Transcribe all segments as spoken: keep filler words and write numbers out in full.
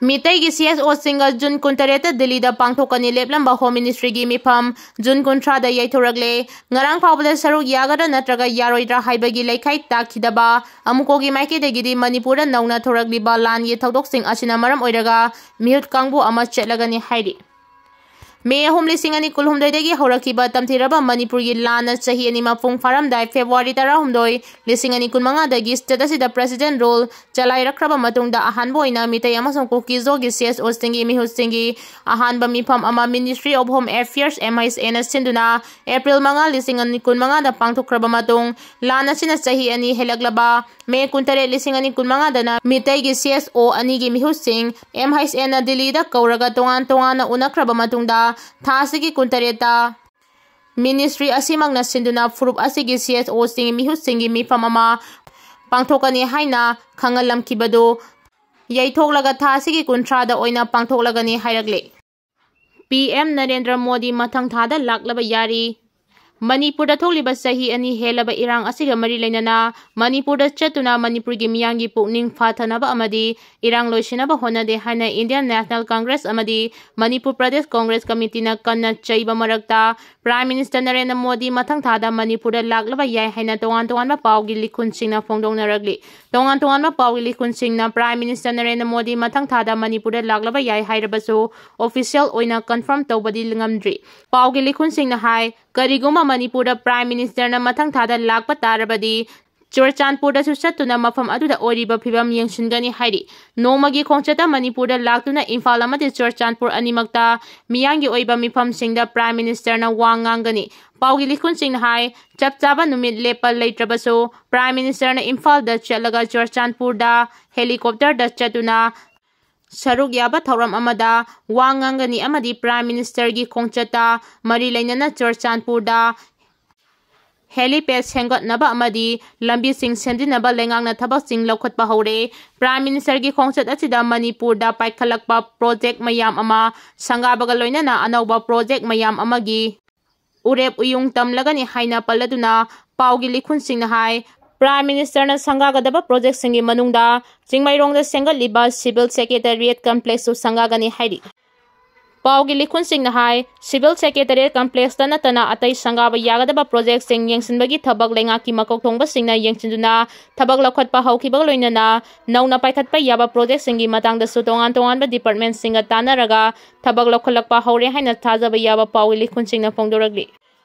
ꯃꯤꯇꯩꯒꯤ C S ꯑꯣꯁꯤꯡꯒ June ꯀꯨꯟꯇꯔꯦꯠꯇ ꯗꯤꯜꯂꯤꯗ ꯄꯥꯡꯊꯣꯛꯀꯅꯤ ꯂꯦꯞꯂꯝꯕ home ꯃꯤꯅꯤꯁꯇ꯭ꯔꯤꯒꯤ ꯃꯤꯐꯝ ꯖꯨꯟ ꯀꯨꯟꯊ꯭ꯔꯥꯗ ꯌꯩꯊꯣꯔꯛꯂꯦ꯫ ꯉꯔꯥꯡ ꯐꯥꯎꯕꯗ ꯁꯔꯨꯛ ꯌꯥꯒꯗ꯭ꯔꯥ ꯅꯠꯇ꯭ꯔꯒ ꯌꯥꯔꯣꯏꯗ꯭ꯔꯥ ꯍꯥꯏꯕꯒꯤ ꯂꯩꯈꯥꯏ ꯇꯥꯈꯤꯗꯕ ꯑꯃꯨꯀꯣꯒꯤ ꯃꯥꯏꯀꯩꯗꯒꯤꯗꯤ ꯃꯅꯤꯄꯨꯔꯗ ꯅꯧꯅ ꯊꯣꯔꯛꯂꯤꯕ ꯂꯥꯟꯒꯤ ꯊꯧꯗꯣꯛꯁꯤꯡ ꯑꯁꯤꯅ ꯃꯔꯝ ꯑꯣꯏꯔꯒ ꯃꯤꯍꯨꯠ ꯀꯥꯡꯕꯨ ꯑꯃ ꯆꯠꯂꯒꯅꯤ ꯍꯥꯏꯔꯤ꯫ ꯃꯦ ꯑꯍꯨꯝ, ꯂꯤꯁꯤꯡ ꯑꯅꯤ ꯀꯨꯟꯍꯨꯝꯗꯣꯏꯗꯒꯤ ꯍꯧꯔꯛꯈꯤꯕ ꯇꯝꯊꯤꯔꯕ ꯃꯅꯤꯄꯨꯔꯒꯤ ꯂꯥꯟꯅ ꯆꯍꯤ ꯑꯅꯤ ꯃꯄꯨꯡ ꯐꯥꯔꯝꯗꯥꯏ ꯐꯦꯕ꯭ꯔꯨꯋꯥꯔꯤ ꯇꯔꯥꯍꯨꯝꯗꯣꯏ, ꯂꯤꯁꯤꯡ ꯑꯅꯤ ꯀꯨꯟꯃꯉꯥꯗꯒꯤ state ꯑꯁꯤꯗ President Rule ꯆꯂꯥꯏꯔꯛꯈ꯭ꯔꯕ ꯃꯇꯨꯡꯗ ꯑꯍꯥꯟꯕ ꯑꯣꯏꯅ ꯃꯤꯇꯩ ꯑꯃꯁꯨꯡ ꯀꯨꯀꯤ-ꯖꯣꯒꯤ ꯁꯤ ꯑꯦꯁ ꯑꯣꯁꯤꯡꯒꯤ ꯃꯤꯍꯨꯠꯁꯤꯡꯒꯤ ꯑꯍꯥꯟꯕ ꯃꯤꯐꯝ ꯑꯃ Ministry of Home Affairs, M H A ꯅ ꯁꯤꯟꯗꯨꯅ ꯑꯦꯄ꯭ꯔꯤꯜ ꯃꯉꯥ, ꯂꯤꯁꯤꯡ ꯑꯅꯤ ꯀꯨꯟꯃꯉꯥꯗ ꯄꯥꯡꯊꯣꯛꯈ꯭ꯔꯕ ꯃꯇꯨꯡ, ꯂꯥꯟ ꯑꯁꯤꯅ ꯆꯍꯤ ꯑꯅꯤ ꯍꯦꯜꯂꯛꯂꯕ ꯃꯦ ꯀꯨꯟꯇꯔꯦꯠ, ꯂꯤꯁꯤꯡ ꯑꯅꯤ ꯀꯨꯟꯃꯉꯥꯗꯅ ꯃꯤꯇꯩꯒꯤ ꯁꯤ ꯑꯦꯁ ꯑꯣ ꯑꯅꯤꯒꯤ ꯃꯤꯍꯨꯠꯁꯤꯡ M H A ꯅ ꯗꯤꯜꯂꯤꯗ ꯀꯧꯔꯒ ꯇꯣꯉꯥꯟ ꯇꯣꯉꯥꯟꯅ ꯎꯅꯈ꯭ꯔꯕ ꯃꯇꯨꯡꯗ, ꯊꯥ ꯑꯁꯤꯒꯤ ꯀꯨꯟꯇꯔꯦꯠꯇ Ministry ꯑꯁꯤꯃꯛꯅ ꯁꯤꯟꯗꯨꯅ ꯐꯨꯔꯨꯞ ꯑꯁꯤꯒꯤ ꯁꯤ ꯑꯦꯁ ꯑꯣꯁꯤꯡ ꯃꯤꯍꯨꯠꯁꯤꯡꯒꯤ ꯃꯤꯐꯝ ꯑꯃ ꯄꯥꯡꯊꯣꯛꯀꯅꯤ ꯍꯥꯏꯅ ꯈꯪꯍꯜꯂꯝꯈꯤꯕꯗꯨ ꯌꯩꯊꯣꯛꯂꯒ ꯊꯥ ꯑꯁꯤꯒꯤ ꯀꯨꯟꯊ꯭ꯔꯥꯗ ꯑꯣꯏꯅ ꯄꯥꯡꯊꯣꯛꯂꯒꯅꯤ ꯍꯥꯏꯔꯛꯂꯦ꯫ ꯄꯤ ꯑꯦꯝ ꯅꯔꯦꯟꯗ꯭ꯔ ꯃꯣꯗꯤ ꯃꯊꯪ ꯊꯥꯗ ꯂꯥꯛꯂꯕ ꯌꯥꯔꯤ꯫ ꯃꯅꯤꯄꯨꯔꯗ ꯊꯣꯛꯂꯤꯕ ꯆꯍꯤ ꯑꯅꯤ ꯍꯦꯜꯂꯕ ꯏꯔꯥꯡ ꯑꯁꯤꯒ ꯃꯔꯤ ꯂꯩꯅꯅ ꯃꯅꯤꯄꯨꯔꯗ ꯆꯠꯇꯨꯅ ꯃꯅꯤꯄꯨꯔꯒꯤ ꯃꯤꯌꯥꯝꯒꯤ ꯄꯨꯛꯅꯤꯡ ꯐꯥꯊꯅꯕ ꯑꯃꯗꯤ ꯏꯔꯥꯡ ꯂꯣꯏꯁꯤꯟꯅꯕ ꯍꯣꯠꯅꯗꯦ ꯍꯥꯏꯅ Indian National Congress ꯑꯃꯗꯤ ꯃꯅꯤꯄꯨꯔ ꯄ꯭ꯔꯗꯦꯁ ꯀꯣꯡꯒ꯭ꯔꯦꯁ ꯀꯃꯤꯇꯤꯅ ꯀꯟꯅ ꯆꯩꯕ ꯃꯔꯛꯇ, Prime Minister ꯅꯔꯦꯟꯗ꯭ꯔ ꯃꯣꯗꯤ ꯃꯊꯪ ꯊꯥꯗ ꯃꯅꯤꯄꯨꯔꯗ ꯂꯥꯛꯂꯕ ꯌꯥꯏ ꯍꯥꯏꯅ ꯇꯣꯉꯥꯟ ꯇꯣꯉꯥꯟꯕ ꯄꯥꯎꯒꯤ ꯂꯤꯈꯨꯟꯁꯤꯡꯅ ꯐꯣꯡꯗꯣꯛꯅꯔꯛꯂꯤ꯫ ꯇꯣꯉꯥꯟ ꯇꯣꯉꯥꯟꯕ ꯄꯥꯎꯒꯤ ꯂꯤꯈꯨꯟꯁꯤꯡꯅ Prime Minister ꯅꯔꯦꯟꯗ꯭ꯔ ꯃꯣꯗꯤ ꯃꯊꯪ ꯊꯥꯗ ꯃꯅꯤꯄꯨꯔꯗ ꯂꯥꯛꯂꯕ ꯌꯥꯏ ꯍꯥꯏꯔꯕꯁꯨ, official ꯑꯣꯏꯅ confirm ꯇꯧꯕꯗꯤ ꯉꯝꯗ꯭ꯔꯤ꯫ ꯄꯥꯎꯒꯤ ꯂꯤꯈꯨꯟꯁꯤꯡꯅ ꯍꯥꯏ, ꯀꯔꯤꯒꯨꯝꯕ ꯃꯅꯤꯄꯨꯔꯗ Prime Minister ꯅ ꯃꯊꯪ ꯊꯥꯗ ꯂꯥꯛꯄ ꯇꯥꯔꯕꯗꯤ, ꯆꯨꯔꯆꯥꯟꯄꯨꯔꯗꯁꯨ ꯆꯠꯇꯨꯅ ꯃꯐꯝ ꯑꯗꯨꯗ ꯑꯣꯏꯔꯤꯕ ꯐꯤꯕꯝ ꯌꯦꯡꯁꯤꯟꯒꯅꯤ ꯍꯥꯏꯔꯤ꯫ ꯅꯣꯡꯃꯒꯤ ꯈꯣꯡꯆꯠꯇ ꯃꯅꯤꯄꯨꯔꯗ ꯂꯥꯛꯇꯨꯅ ꯏꯝꯐꯥꯜ ꯑꯃꯗꯤ ꯆꯨꯔꯆꯥꯟꯄꯨꯔ ꯑꯅꯤꯃꯛꯇ ꯃꯤꯌꯥꯝꯒꯤ ꯑꯣꯏꯕ ꯃꯤꯐꯝꯁꯤꯡꯗ Prime Minister ꯅ ꯋꯥ ꯉꯥꯡꯒꯅꯤ꯫ ꯄꯥꯎꯒꯤ ꯂꯤꯈꯨꯟꯁꯤꯡꯅ ꯍꯥꯏ, ꯆꯞ ꯆꯥꯕ ꯅꯨꯃꯤꯠ ꯂꯦꯞꯄ ꯂꯩꯇ꯭ꯔꯕꯁꯨ, Prime Minister ꯅ ꯏꯝꯐꯥꯜꯗ ꯆꯠꯂꯒ ꯆꯨꯔꯆꯥꯟꯄꯨꯔꯗ helicopter ꯗ ꯆꯠꯇꯨꯅ ꯁꯔꯨꯛ ꯌꯥꯕ ꯊꯧꯔꯝ ꯑꯃꯗ ꯋꯥ ꯉꯥꯡꯒꯅꯤ ꯑꯃꯗꯤ Prime Minister ꯒꯤ ꯈꯣꯡꯆꯠꯇ ꯃꯔꯤ ꯂꯩꯅꯅ ꯆꯨꯔꯆꯥꯟꯄꯨꯔꯗ helipad ꯁꯦꯝꯒꯠꯅꯕ ꯑꯃꯗꯤ ꯂꯝꯕꯤꯁꯤꯡ ꯁꯦꯝꯖꯤꯟꯅꯕ ꯂꯩꯉꯥꯛꯅ ꯊꯕꯛꯁꯤꯡ ꯂꯧꯈꯠꯄ ꯍꯧꯔꯦ꯫ Prime Minister ꯒꯤ ꯈꯣꯡꯆꯠ ꯑꯁꯤꯗ ꯃꯅꯤꯄꯨꯔꯗ ꯄꯥꯏꯈꯠꯂꯛꯄ project ꯃꯌꯥꯝ ꯑꯃ ꯁꯪꯒꯥꯕꯒ ꯂꯣꯏꯅꯅ ꯑꯅꯧꯕ project ꯃꯌꯥꯝ ꯑꯃꯒꯤ ꯎꯔꯦꯞ ꯎꯌꯨꯡ ꯇꯝꯂꯒꯅꯤ ꯍꯥꯏꯅ ꯄꯜꯂꯗꯨꯅ ꯄꯥꯎꯒꯤ ꯂꯤꯈꯨꯟꯁꯤꯡꯅ ꯍꯥꯏ, Prime Ministerꯅ ꯁꯪꯒꯥꯒꯗꯕ projectꯁꯤꯡꯒꯤ ꯃꯅꯨꯡꯗ ꯆꯤꯡꯃꯩꯔꯣꯡꯗ ꯁꯦꯝꯒꯠꯂꯤꯕ Civil Secretariat Complexꯁꯨ ꯁꯪꯒꯥꯒꯅꯤ ꯍꯥꯏꯔꯤ꯫ ꯄꯥꯎꯒꯤ ꯂꯤꯈꯨꯟꯁꯤꯡꯅ ꯍꯥꯏ, Civil Secretariat Complexꯇ ꯅꯠꯇꯅ ꯑꯇꯩ ꯁꯪꯒꯥꯕ ꯌꯥꯒꯗꯕ projectꯁꯤꯡ ꯌꯦꯡꯁꯤꯟꯕꯒꯤ ꯊꯕꯛ ꯂꯩꯉꯥꯛꯀꯤ ꯃꯀꯣꯛ ꯊꯣꯡꯕꯁꯤꯡꯅ ꯌꯦꯡꯁꯤꯟꯗꯨꯅ ꯊꯕꯛ ꯂꯧꯈꯠꯄ ꯍꯧꯈꯤꯕꯒ ꯂꯣꯏꯅꯅ ꯅꯧꯅ ꯄꯥꯏꯈꯠꯄ ꯌꯥꯕ projectꯁꯤꯡꯒꯤ ꯃꯇꯥꯡꯗꯁꯨ ꯇꯣꯉꯥꯟ ꯇꯣꯉꯥꯟꯕ departmentꯁꯤꯡꯒ ꯇꯥꯟꯅꯔꯒ ꯊꯕꯛ ꯂꯧꯈꯠꯂꯛꯄ ꯍꯧꯔꯦ ꯍꯥꯏꯅ ꯊꯥꯖꯕ ꯌꯥꯕ ꯄꯥꯎꯒꯤ ꯂꯤꯈꯨꯟꯁꯤꯡꯅ ꯐꯣꯡꯗꯣꯔꯛꯂꯤ꯫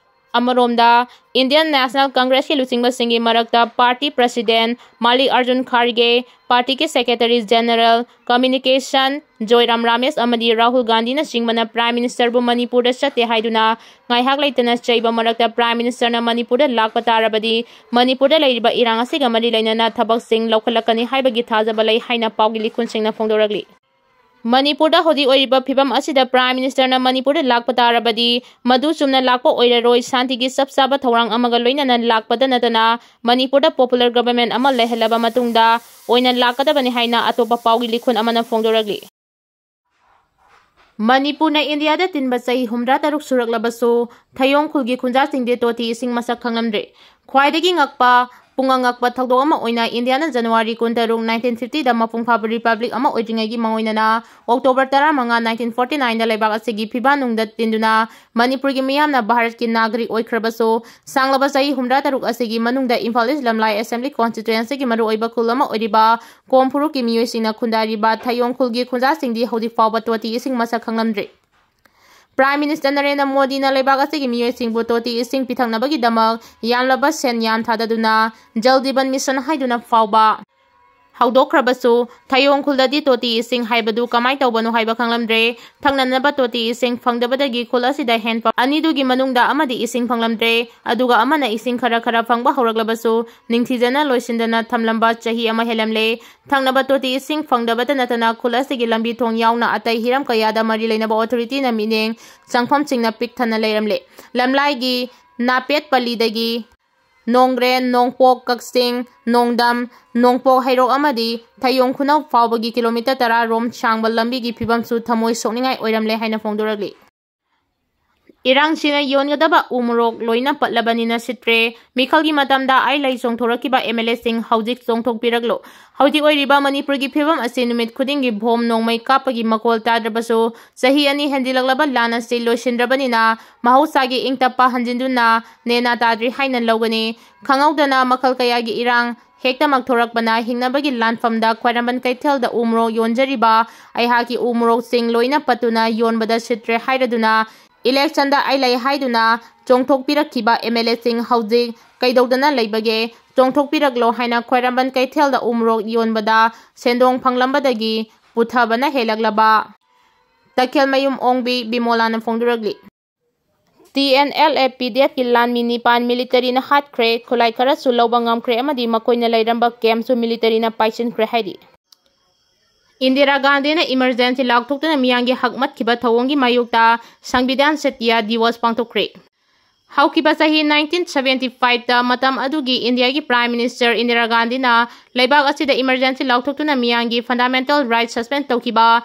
ꯑꯃꯔꯣꯝꯗ, Indian National Congressꯀꯤ ꯂꯨꯆꯤꯡꯕꯁꯤꯡꯒꯤ ꯃꯔꯛꯇ party president ꯃꯥꯜꯂꯤꯛ Arjun ꯈꯥꯔꯒꯦ, partyꯒꯤ secretary general, communication ꯖꯣꯏꯔꯥꯝ Ramesh ꯑꯃꯗꯤ ꯔꯥꯍꯨꯜ ꯒꯥꯟꯙꯤꯅꯆꯤꯡꯕꯅ Prime Ministerꯕꯨ ꯃꯅꯤꯄꯨꯔꯗ ꯆꯠꯇꯦ ꯍꯥꯏꯗꯨꯅ ꯉꯥꯏꯍꯥꯛ ꯂꯩꯇꯅ ꯆꯩꯕ ꯃꯔꯛꯇ Prime Ministerꯅ ꯃꯅꯤꯄꯨꯔꯗ ꯂꯥꯛꯄ ꯇꯥꯔꯕꯗꯤ ꯃꯅꯤꯄꯨꯔꯗ ꯂꯩꯔꯤꯕ ꯏꯔꯥꯡ ꯑꯁꯤꯒ ꯃꯔꯤ ꯂꯩꯅꯅ ꯊꯕꯛꯁꯤꯡ ꯂꯧꯈꯠꯂꯛꯀꯅꯤ ꯍꯥꯏꯕꯒꯤ ꯊꯥꯖꯕ ꯂꯩ ꯍꯥꯏꯅ ꯄꯥꯎꯒꯤ ꯂꯤꯈꯨꯟꯁꯤꯡꯅ ꯐꯣꯡꯗꯣꯔꯛꯂꯤ꯫ ꯃꯅꯤꯄꯨꯔꯗ ꯍꯧꯖꯤꯛ ꯑꯣꯏꯔꯤꯕ ꯐꯤꯕꯝ ꯑꯁꯤꯗ Prime Ministerꯅ ꯃꯅꯤꯄꯨꯔꯗ ꯂꯥꯛꯄ ꯇꯥꯔꯕꯗꯤ ꯃꯗꯨ ꯆꯨꯝꯅ ꯂꯥꯛꯄ ꯑꯣꯏꯔꯔꯣꯏ, ꯁꯥꯟꯇꯤꯒꯤ ꯆꯞ ꯆꯥꯕ ꯊꯧꯔꯥꯡ ꯑꯃꯒ ꯂꯣꯏꯅꯅ ꯂꯥꯛꯄꯗ ꯅꯠꯇꯅ ꯃꯅꯤꯄꯨꯔꯗ popular government ꯑꯃ ꯂꯩꯍꯜꯂꯕ ꯃꯇꯨꯡꯗ ꯑꯣꯏꯅ ꯂꯥꯛꯀꯗꯕꯅꯤ ꯍꯥꯏꯅ ꯑꯇꯣꯞꯄ ꯄꯥꯎꯒꯤ ꯂꯤꯈꯨꯟ ꯑꯃꯅ ꯐꯣꯡꯗꯣꯔꯛꯂꯤ꯫ ꯃꯅꯤꯄꯨꯔꯅ ꯏꯟꯗꯤꯌꯥꯗ ꯇꯤꯟꯕ ꯆꯍꯤ ꯍꯨꯝꯗ꯭ꯔꯥ ꯇꯔꯨꯛ ꯁꯨꯔꯛꯂꯕꯁꯨ ꯊꯌꯣꯡ ꯈꯨꯜꯒꯤ ꯈꯨꯟꯖꯥꯁꯤꯡꯗꯤ ꯇꯣꯇꯤ ꯏꯁꯤꯡ ꯃꯁꯛ ꯈꯪꯂꯝꯗ꯭ꯔꯤ꯫ ꯈ꯭ꯋꯥꯏꯗꯒꯤ ꯉꯛꯄ, ꯄꯨꯡꯉꯛ ꯉꯛꯄ ꯊꯧꯗꯣꯛ ꯑꯃ ꯑꯣꯏꯅ ꯏꯟꯗꯤꯌꯥꯅ January ꯀꯨꯟꯇꯔꯨꯛ, nineteen fiftyꯗ ꯃꯄꯨꯡ ꯐꯥꯕ republic ꯑꯃ ꯑꯣꯏꯗ꯭ꯔꯤꯉꯩꯒꯤ ꯃꯥꯡꯑꯣꯏꯅꯅ October ꯇꯔꯥꯃꯉꯥ, nineteen forty nineꯗ ꯂꯩꯕꯥꯛ ꯑꯁꯤꯒꯤ ꯐꯤꯕꯥꯟꯅꯨꯡꯗ ꯇꯤꯟꯗꯨꯅ ꯃꯅꯤꯄꯨꯔꯒꯤ ꯃꯤꯌꯥꯝꯅ ꯚꯥꯔꯠꯀꯤ ꯅꯥꯒꯔꯤꯛ ꯑꯣꯏꯈ꯭ꯔꯕꯁꯨ, ꯁꯥꯡꯂꯕ ꯆꯍꯤ ꯍꯨꯝꯗ꯭ꯔꯥ ꯇꯔꯨꯛ ꯑꯁꯤꯒꯤ ꯃꯅꯨꯡꯗ ꯏꯝꯐꯥꯜ East ꯂꯝꯂꯥꯏ Assembly Constituencyꯒꯤ ꯃꯔꯨꯑꯣꯏꯕ ꯈꯨꯜ ꯑꯃ ꯑꯣꯏꯔꯤꯕ ꯀꯣꯝ ꯐꯨꯔꯨꯞꯀꯤ ꯃꯤꯑꯣꯏꯁꯤꯡꯅ ꯈꯨꯟꯗꯥꯔꯤꯕ ꯊꯌꯣꯡ ꯈꯨꯜꯒꯤ ꯈꯨꯟꯖꯥꯁꯤꯡꯗꯤ ꯍꯧꯖꯤꯛ ꯐꯥꯎꯕ ꯇꯣꯇꯤ ꯏꯁꯤꯡ ꯃꯁꯛ ꯈꯪꯂꯝꯗ꯭ꯔꯤ꯫ Prime Minister ꯅꯔꯦꯟꯗ꯭ꯔ ꯃꯣꯗꯤꯅ ꯂꯩꯕꯥꯛ ꯑꯁꯤꯒꯤ ꯃꯤꯑꯣꯏꯁꯤꯡꯕꯨ ꯇꯣꯇꯤ ꯏꯁꯤꯡ ꯄꯤꯊꯛꯅꯕꯒꯤꯗꯃꯛ ꯌꯥꯝꯂꯕ ꯁꯦꯟ ꯌꯥꯝ ꯊꯥꯗꯗꯨꯅ Jal Jeevan Mission ꯍꯥꯏꯗꯨꯅ ꯐꯥꯎꯕ ꯍꯧꯗꯣꯛꯈ꯭ꯔꯕꯁꯨ, ꯊꯌꯣꯡ ꯈꯨꯜꯗꯗꯤ ꯇꯣꯇꯤ ꯏꯁꯤꯡ ꯍꯥꯏꯕꯗꯨ ꯀꯃꯥꯏ ꯇꯧꯕꯅꯣ ꯍꯥꯏꯕ ꯈꯪꯂꯝꯗ꯭ꯔꯦ꯫ ꯊꯛꯅꯅꯕ ꯇꯣꯇꯤ ꯏꯁꯤꯡ ꯐꯪꯗꯕꯗꯒꯤ ꯈꯨꯜ ꯑꯁꯤꯗ ꯍꯦꯟꯄꯝ ꯑꯅꯤꯗꯨꯒꯤ ꯃꯅꯨꯡꯗ ꯑꯃꯗꯤ ꯏꯁꯤꯡ ꯐꯪꯂꯝꯗ꯭ꯔꯦ, ꯑꯗꯨꯒ ꯑꯃꯅ ꯏꯁꯤꯡ ꯈꯔ ꯈꯔ ꯐꯪꯕ ꯍꯧꯔꯛꯂꯕꯁꯨ, ꯅꯤꯡꯊꯤꯖꯅ ꯂꯣꯏꯁꯤꯟꯗꯅ ꯊꯝꯂꯝꯕ ꯆꯍꯤ ꯑꯃ ꯍꯦꯜꯂꯝꯂꯦ꯫ ꯊꯛꯅꯕ ꯇꯣꯇꯤ ꯏꯁꯤꯡ ꯐꯪꯗꯕꯇ ꯅꯠꯇꯅ ꯈꯨꯜ ꯑꯁꯤꯒꯤ ꯂꯝꯕꯤ ꯊꯣꯡ ꯌꯥꯎꯅ ꯑꯇꯩ ꯍꯤꯔꯝ ꯀꯌꯥꯗ ꯃꯔꯤ ꯂꯩꯅꯕ authorityꯅ ꯃꯤꯠꯌꯦꯡ ꯆꯪꯐꯝꯁꯤꯡꯅ ꯄꯤꯛ ꯊꯟꯅ ꯂꯩꯔꯝꯂꯦ꯫ ꯂꯝꯂꯥꯏꯒꯤ ꯅꯥꯄꯦꯠꯄꯜꯂꯤꯗꯒꯤ ꯅꯣꯡꯒ꯭ꯔꯦꯟ, ꯅꯣꯡꯄꯣꯛ, ꯀꯛꯆꯤꯡ, ꯅꯣꯡꯗꯝ, ꯅꯣꯡꯄꯣꯛ ꯍꯩꯔꯣꯛ ꯑꯃꯗꯤ ꯊꯌꯣꯡ ꯈꯨꯅꯧ ꯐꯥꯎꯕꯒꯤ kilometre ꯇꯔꯥ ꯔꯣꯝ ꯁꯥꯡꯕ ꯂꯝꯕꯤꯒꯤ ꯐꯤꯕꯝꯁꯨ ꯊꯃꯣꯏ ꯁꯣꯛꯅꯤꯡꯉꯥꯏ ꯑꯣꯏꯔꯝꯂꯦ ꯍꯥꯏꯅ ꯐꯣꯡꯗꯣꯔꯛꯂꯤ꯫ ꯏꯔꯥꯡꯁꯤꯅ ꯌꯣꯟꯒꯗꯕ ꯎ ꯃꯣꯔꯣꯛ ꯂꯣꯏꯅ ꯄꯠꯂꯕꯅꯤꯅ ꯁꯤꯠꯇ꯭ꯔꯦ꯫ ꯃꯤꯈꯜꯒꯤ ꯃꯇꯝꯗ ꯑꯩ ꯂꯩ ꯆꯣꯡꯊꯣꯔꯛꯈꯤꯕ MLAꯁꯤꯡ ꯍꯧꯖꯤꯛ ꯆꯣꯡꯊꯣꯛꯄꯤꯔꯛꯂꯣ꯫ ꯍꯧꯖꯤꯛ ꯑꯣꯏꯔꯤꯕ ꯃꯅꯤꯄꯨꯔꯒꯤ ꯐꯤꯕꯝ ꯑꯁꯤ ꯅꯨꯃꯤꯠ ꯈꯨꯗꯤꯡꯒꯤ ꯕꯣꯝ ꯅꯣꯡꯃꯩ ꯀꯥꯞꯄꯒꯤ ꯃꯈꯣꯜ ꯇꯥꯗ꯭ꯔꯕꯁꯨ, ꯆꯍꯤ ꯑꯅꯤ ꯍꯦꯟꯖꯤꯜꯂꯛꯂꯕ ꯂꯥꯟ ꯑꯁꯤ ꯂꯣꯏꯁꯤꯟꯗ꯭ꯔꯕꯅꯤꯅ ꯃꯍꯧꯁꯥꯒꯤ ꯏꯪ ꯇꯞꯄ ꯍꯟꯖꯤꯟꯗꯨꯅ ꯅꯦꯅꯥ ꯇꯥꯗ꯭ꯔꯤ ꯍꯥꯏꯅ ꯂꯧꯒꯅꯤ꯫ ꯈꯪꯍꯧꯗꯅ ꯃꯈꯜ ꯀꯌꯥꯒꯤ ꯏꯔꯥꯡ ꯍꯦꯛꯇꯃꯛ ꯊꯣꯔꯛꯄꯅ ꯍꯤꯡꯅꯕꯒꯤ ꯂꯥꯟꯐꯝꯗ ꯈ꯭ꯋꯥꯏꯔꯝꯕꯟ ꯀꯩꯊꯦꯜꯗ ꯎ ꯃꯣꯔꯣꯛ ꯌꯣꯟꯖꯔꯤꯕ ꯑꯩꯍꯥꯛꯀꯤ ꯎ ꯃꯣꯔꯣꯛꯁꯤꯡ ꯂꯣꯏꯅ ꯄꯠꯇꯨꯅ ꯌꯣꯟꯕꯗ ꯁꯤꯠꯇ꯭ꯔꯦ ꯍꯥꯏꯔꯗꯨꯅ ꯏꯂꯦꯛꯁꯟꯗ ꯑꯩ ꯂꯩ ꯍꯥꯏꯗꯨꯅ ꯆꯣꯡꯊꯣꯛꯄꯤꯔꯛꯈꯤꯕ MLAꯁꯤꯡ ꯍꯧꯖꯤꯛ ꯀꯩꯗꯧꯗꯅ ꯂꯩꯕꯒꯦ? ꯆꯣꯡꯊꯣꯛꯄꯤꯔꯛꯂꯣ ꯍꯥꯏꯅ ꯈ꯭ꯋꯥꯏꯔꯝꯕꯟ ꯀꯩꯊꯦꯜꯗ ꯎ ꯃꯣꯔꯣꯛ ꯌꯣꯟꯕꯗ ꯁꯦꯟꯗꯣꯡ ꯐꯪꯂꯝꯕꯗꯒꯤ ꯄꯨꯊꯕꯅ ꯍꯦꯜꯂꯛꯂꯕ꯫ ꯇꯈꯦꯜꯃꯌꯨꯝ ꯑꯣꯡꯕꯤ ꯕꯤꯃꯣꯂꯥꯅ ꯐꯣꯡꯗꯣꯔꯛꯂꯤ꯫ TNLA PDFꯀꯤ ꯂꯥꯟꯃꯤ ꯅꯤꯄꯥꯟ ꯃꯤꯂꯤꯇꯔꯤꯅ ꯍꯥꯠꯈ꯭ꯔꯦ꯫ ꯈꯨꯠꯂꯥꯏ ꯈꯔꯁꯨ ꯂꯧꯕ ꯉꯝꯈ꯭ꯔꯦ ꯑꯃꯗꯤ ꯃꯈꯣꯏꯅ ꯂꯩꯔꯝꯕ ꯀꯦꯝꯁꯨ ꯃꯤꯂꯤꯇꯔꯤꯅ ꯄꯥꯏꯁꯤꯟꯈ꯭ꯔꯦ ꯍꯥꯏꯔꯤ꯫ ꯏꯟꯗꯤꯔꯥ ꯒꯥꯟꯙꯤꯅ ꯏꯃꯔꯖꯦꯟꯁꯤ ꯂꯥꯎꯊꯣꯛꯇꯨꯅ ꯃꯤꯌꯥꯝꯒꯤ ꯍꯛ ꯃꯠꯈꯤꯕ ꯊꯧꯑꯣꯡꯒꯤ ꯃꯥꯌꯣꯛꯇ ꯁꯪꯕꯤꯙꯥꯟ ꯁꯇ꯭ꯌ ꯗꯤꯋꯁ ꯄꯥꯡꯊꯣꯛꯈ꯭ꯔꯦ꯫ ꯍꯧꯈꯤꯕ ꯆꯍꯤ nineteen seventy fiveꯇ ꯃꯇꯝ ꯑꯗꯨꯒꯤ ꯏꯟꯗꯤꯌꯥꯒꯤ Prime Minister ꯏꯟꯗꯤꯔꯥ ꯒꯥꯟꯙꯤꯅ ꯂꯩꯕꯥꯛ ꯑꯁꯤꯗ ꯏꯃꯔꯖꯦꯟꯁꯤ ꯂꯥꯎꯊꯣꯛꯇꯨꯅ ꯃꯤꯌꯥꯝꯒꯤ fundamental right suspend ꯇꯧꯈꯤꯕ,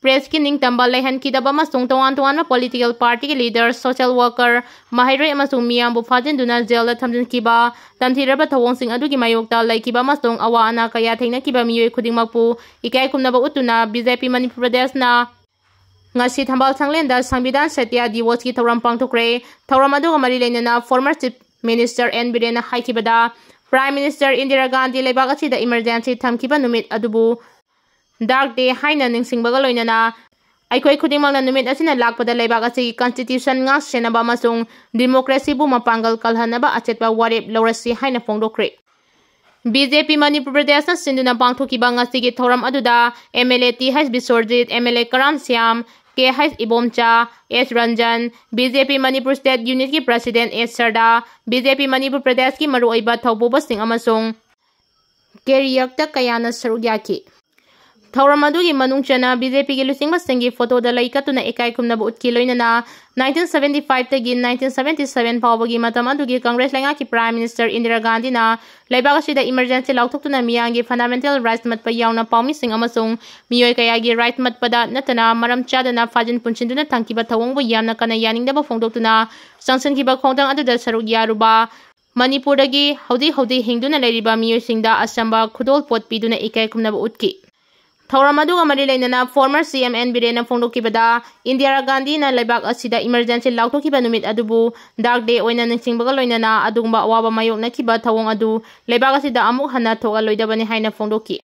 pressꯀꯤ ꯅꯤꯡꯇꯝꯕ ꯂꯩꯍꯟꯈꯤꯗꯕ ꯑꯃꯁꯨꯡ ꯇꯣꯉꯥꯟ ꯇꯣꯉꯥꯟꯕ political partyꯒꯤ leader, social worker, ꯃꯍꯩꯔꯣꯏ ꯑꯃꯁꯨꯡ ꯃꯤꯌꯥꯝꯕꯨ ꯐꯥꯖꯤꯟꯗꯨꯅ jailꯗ ꯊꯝꯖꯤꯟꯈꯤꯕ, ꯇꯝꯊꯤꯔꯕ ꯊꯧꯑꯣꯡꯁꯤꯡ ꯑꯗꯨꯒꯤ ꯃꯥꯌꯣꯛꯇ ꯂꯩꯈꯤꯕ ꯑꯃꯁꯨꯡ ꯑꯋꯥ ꯑꯅꯥ ꯀꯌꯥ ꯊꯦꯡꯅꯈꯤꯕ ꯃꯤꯑꯣꯏ ꯈꯨꯗꯤꯡꯃꯛꯄꯨ ꯏꯀꯥꯏ ꯈꯨꯝꯅꯕ ꯎꯠꯇꯨꯅ BJP ꯃꯅꯤꯄꯨꯔ ꯄ꯭ꯔꯗꯦꯁꯅ ꯉꯁꯤ ꯊꯝꯕꯥꯜ ꯁꯪꯂꯦꯟꯗ ꯁꯪꯕꯤꯙꯥꯟ ꯁꯇ꯭ꯌ ꯗꯤꯋꯁꯀꯤ ꯊꯧꯔꯝ ꯄꯥꯡꯊꯣꯛꯈ꯭ꯔꯦ꯫ ꯊꯧꯔꯝ ꯑꯗꯨꯒ ꯃꯔꯤ ꯂꯩꯅꯅ former Chief Minister ꯑꯦꯟ ꯕꯤꯔꯦꯟꯅ ꯍꯥꯏꯈꯤꯕꯗ, Prime Minister ꯏꯟꯗꯤꯔꯥ ꯒꯥꯟꯙꯤ ꯂꯩꯕꯥꯛ ꯑꯁꯤꯗ emergency ꯊꯝꯈꯤꯕ ꯅꯨꯃꯤꯠ ꯑꯗꯨꯕꯨ Dark Day ꯍꯥꯏꯅ ꯅꯤꯡꯁꯤꯡꯕꯒ ꯂꯣꯏꯅꯅ ꯑꯩꯈꯣꯏ ꯈꯨꯗꯤꯡꯃꯛꯅ ꯅꯨꯃꯤꯠ ꯑꯁꯤꯅ ꯂꯥꯛꯄꯗ ꯂꯩꯕꯥꯛ ꯑꯁꯤꯒꯤ constitution ꯉꯥꯛ ꯁꯦꯟꯅꯕ ꯑꯃꯁꯨꯡ democracyꯕꯨ ꯃꯄꯥꯡꯒꯜ ꯀꯜꯍꯟꯅꯕ ꯑꯆꯦꯠꯄ ꯋꯥꯔꯦꯞ ꯂꯧꯔꯁꯤ ꯍꯥꯏꯅ ꯐꯣꯡꯗꯣꯛꯈ꯭ꯔꯦ꯫ BJP ꯃꯅꯤꯄꯨꯔ ꯄ꯭ꯔꯗꯦꯁꯅ ꯁꯤꯟꯗꯨꯅ ꯄꯥꯡꯊꯣꯛꯈꯤꯕ ꯉꯁꯤꯒꯤ ꯊꯧꯔꯝ ꯑꯗꯨꯗ MLA T H Biswajit, MLA Karam Shyam, K H Ibomcha, S Ranjan, BJP Manipur State Unitꯀꯤ President S Sharda, BJP Manipur ꯄ꯭ꯔꯗꯦꯁꯀꯤ ꯃꯔꯨꯑꯣꯏꯕ ꯊꯧꯄꯨꯕꯁꯤꯡ ꯑꯃꯁꯨꯡ ꯀꯦꯔꯤꯌꯛꯇ ꯀꯌꯥꯅ ꯁꯔꯨꯛ ꯌꯥꯈꯤ꯫ ꯊꯧꯔꯝ ꯑꯗꯨꯒꯤ ꯃꯅꯨꯡ ꯆꯟꯅ ꯕꯤ ꯖꯦ ꯄꯤꯒꯤ ꯂꯨꯆꯤꯡꯕꯁꯤꯡꯒꯤ ꯐꯣꯇꯣꯗ ꯂꯩ ꯀꯠꯇꯨꯅ ꯏꯀꯥꯏ ꯈꯨꯝꯅꯕ ꯎꯠꯈꯤ꯫ ꯂꯣꯏꯅꯅ nineteen seventy five ꯇꯒꯤ nineteen seventy seven ꯐꯥꯎꯕꯒꯤ ꯃꯇꯝ ꯑꯗꯨꯒꯤ ꯀꯪꯒ꯭ꯔꯦꯁ ꯂꯩꯉꯥꯛꯀꯤ Prime Minister ꯏꯟꯗꯤꯔꯥ ꯒꯥꯟꯙꯤꯅ ꯂꯩꯕꯥꯛ ꯑꯁꯤꯗ emergency ꯂꯥꯎꯊꯣꯛꯇꯨꯅ ꯃꯤꯌꯥꯝꯒꯤ fundamental rights ꯃꯠꯄ ꯌꯥꯎꯅ ꯄꯥꯎꯃꯤꯁꯤꯡ ꯑꯃꯁꯨꯡ ꯃꯤꯑꯣꯏ ꯀꯌꯥꯒꯤ right ꯃꯠꯄꯗ ꯅꯠꯇꯅ ꯃꯔꯝ ꯆꯥꯗꯅ ꯐꯥꯖꯤꯟ ꯄꯨꯟꯁꯤꯟꯗꯨꯅ ꯊꯝꯈꯤꯕ ꯊꯧꯑꯣꯡꯕꯨ ꯌꯥꯝꯅ ꯀꯟꯅ ꯌꯥꯅꯤꯡꯗꯕ ꯐꯣꯡꯗꯣꯛꯇꯨꯅ ꯆꯪꯁꯤꯟꯈꯤꯕ ꯈꯣꯡꯖꯪ ꯑꯗꯨꯗ ꯁꯔꯨꯛ ꯌꯥꯔꯨꯕ ꯃꯅꯤꯄꯨꯔꯗꯒꯤ ꯍꯧꯖꯤꯛ ꯍꯧꯖꯤꯛ ꯍꯤꯡꯗꯨꯅ ꯂꯩꯔꯤꯕ ꯃꯤꯑꯣꯏꯁꯤꯡꯗ ꯑꯆꯝꯕ ꯈꯨꯗꯣꯜꯄꯣꯠ ꯄꯤꯗꯨꯅ ꯏꯀꯥꯏ ꯈꯨꯝꯅꯕ ꯎꯠꯈꯤ꯫ ꯊꯧꯔꯝ ꯑꯗꯨꯒ ꯃꯔꯤ ꯂꯩꯅꯅ former C M N ꯕꯤꯔꯦꯟꯅ ꯐꯣꯡꯗꯣꯛꯈꯤꯕꯗ, Indira ꯒꯥꯟꯙꯤꯅ ꯂꯩꯕꯥꯛ ꯑꯁꯤꯗ emergency ꯂꯥꯎꯊꯣꯛꯈꯤꯕ ꯅꯨꯃꯤꯠ ꯑꯗꯨꯕꯨ dark day ꯑꯣꯏꯅ ꯅꯤꯡꯁꯤꯡꯕꯒ ꯂꯣꯏꯅꯅ ꯑꯗꯨꯒꯨꯝꯕ ꯑꯋꯥꯕ ꯃꯥꯌꯣꯛꯅꯈꯤꯕ ꯊꯧꯑꯣꯡ ꯑꯗꯨ ꯂꯩꯕꯥꯛ ꯑꯁꯤꯗ ꯑꯃꯨꯛ ꯍꯟꯅ ꯊꯣꯛꯍꯜꯂꯣꯏꯗꯕꯅꯤ ꯍꯥꯏꯅ ꯐꯣꯡꯗꯣꯛꯈꯤ꯫